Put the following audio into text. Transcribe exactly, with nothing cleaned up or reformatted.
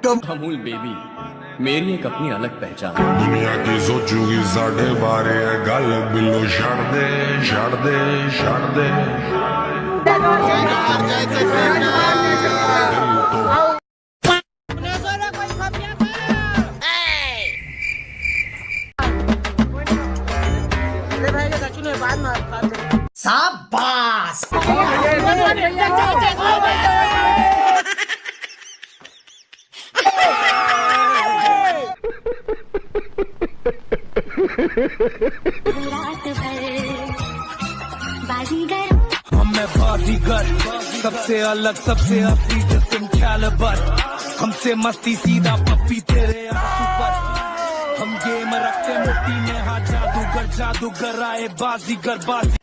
Amul Baby, मेरी एक अपनी अलग पहचान। दुनिया की सोचूगी साढ़े बारह, गल बिलो छड़ दे, छड़ दे, छड़ दे। शाबाश। रात भर बाजीगर। हम मैं बाजीगर, सबसे अलग, सबसे असली, जैसे कैलिबर। हमसे मस्ती सीधा पप्पी तेरे आंसू पर। हम गेम रखते मिट्टी में, हाँ जादूगर, जादूगर आए बाजीगर, बाजी।